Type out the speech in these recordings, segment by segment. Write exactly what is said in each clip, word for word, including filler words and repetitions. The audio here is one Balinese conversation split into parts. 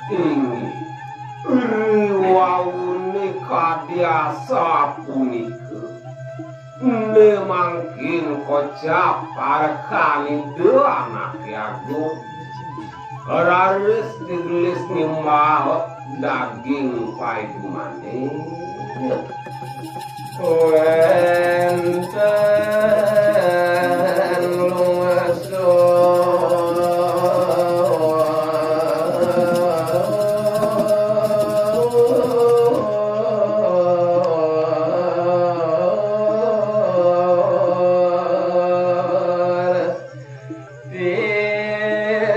Inggih, riwawune kadi asapunika, ne mangkin kocap parekane Ida Anake Agung. Raris digelis nimbal daging paidumane. Wenten lumasu.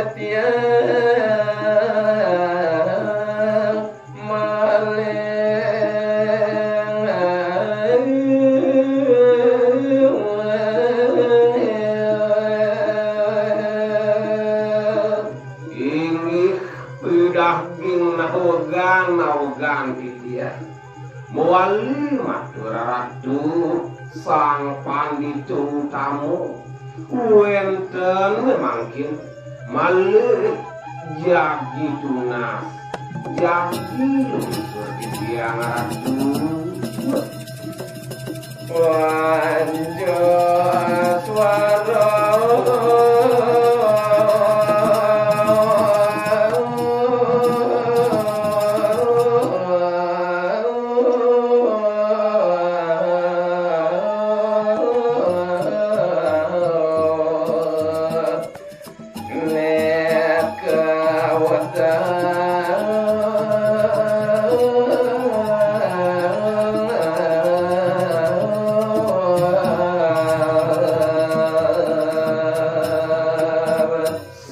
Titiang malih. Inggih, pidaging nawegan-nawegan titiang. Mawali matur Ratu Sang Pandita Utama, wenten mangkin malih jagi tunas, jagi lungsur titiang Ratu. Panca swara. Neka weteng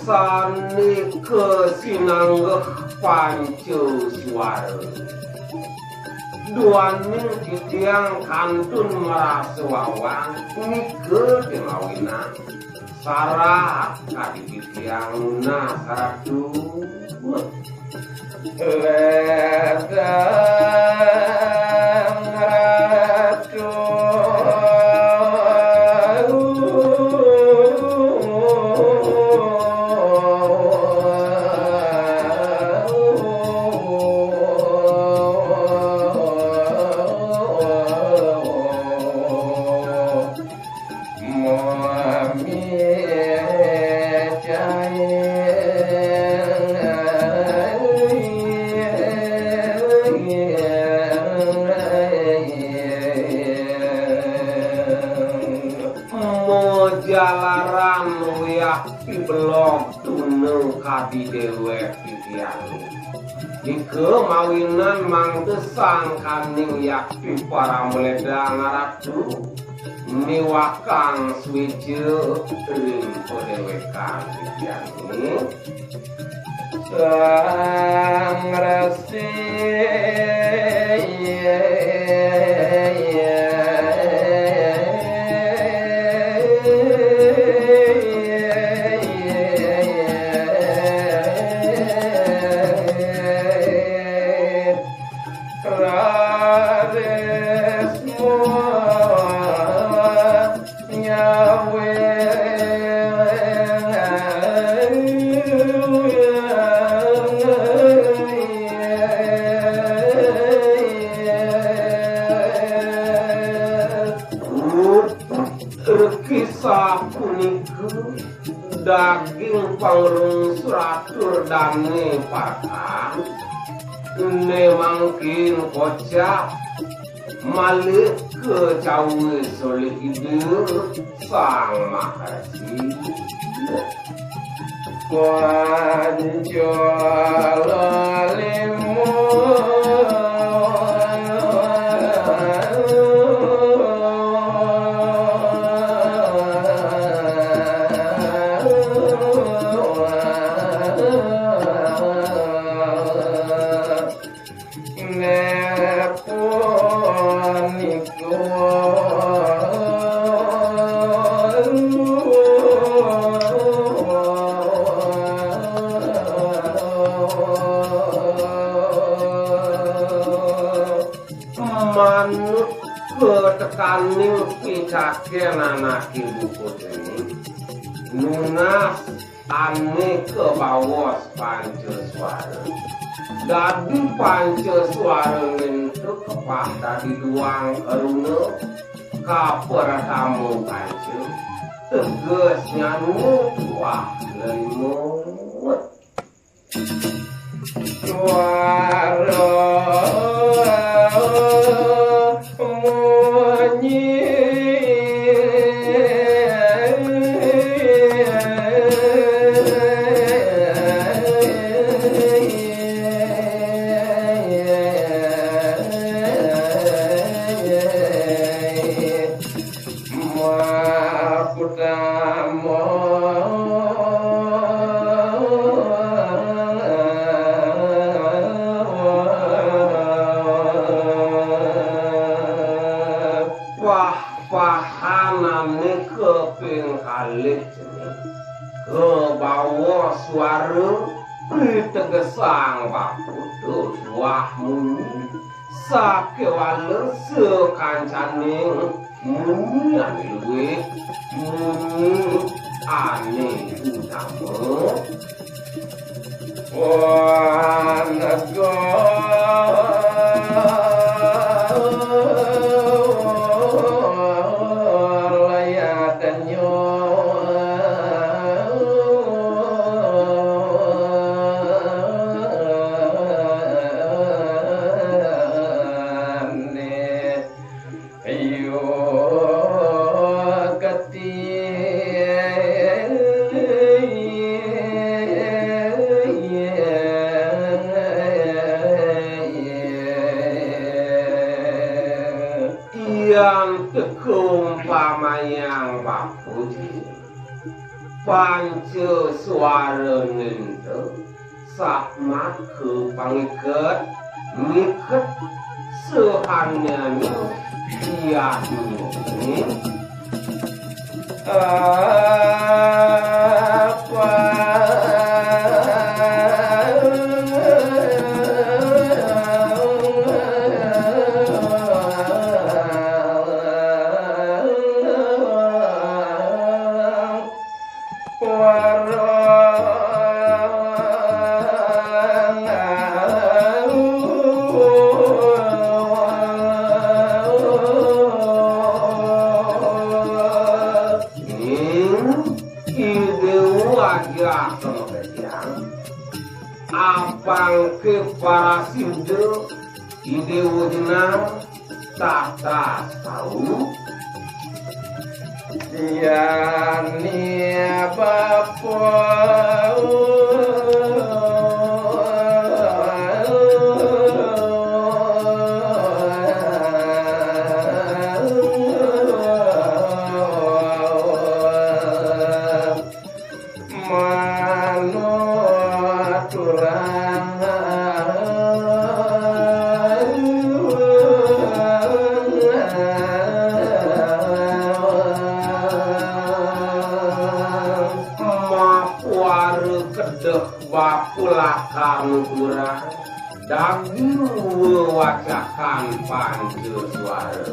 sane kasinanggeh panca suara. Duaning titiang kantun marasa wawang nika temawinan. Sarah kadi titiang nunas Ratu. Ledang Ratu. Majalaran wayah pibelog tuna kadi dewek titiang. Nika mawinan mangda sangkaning yakti paramledang Ratu niwakang sueca ring padewekan titiange. Sang Resi. Raris nyawe. Riki sapunika daging pangrung seratur dane pakan, ne mangkin kocap malih kacawis olih Ida Sang Maharesi. Panca lima. Saking anaké buku dini, nunas ané kabaos panca suara. Dadi panca suara nénto kepah dadi duang aruna, kapertama panca, tegesnyané tuah limut. Suara munyi. Makutama. Wah, pahanané kaping kalih cening. Kabaos suara, pritegesang bapa, tuah munyi. Sakéwala sakancaning munyi ané luih, munyi ané utama. Wanega layatnya. Ayo keti. Yan teka umpamayang bapa, panca suara nénto, sakmaka pangiket, ngiket, sahanyané yadnyané. Apa. Warang. Hmm, Ida wajah sama kejang. Apang ke parasida Ida wajnang tatas tau. Yani bapa. Manuturang. Mapuara kedeh bapa lakar nuturang, daging wewacakan panca suara.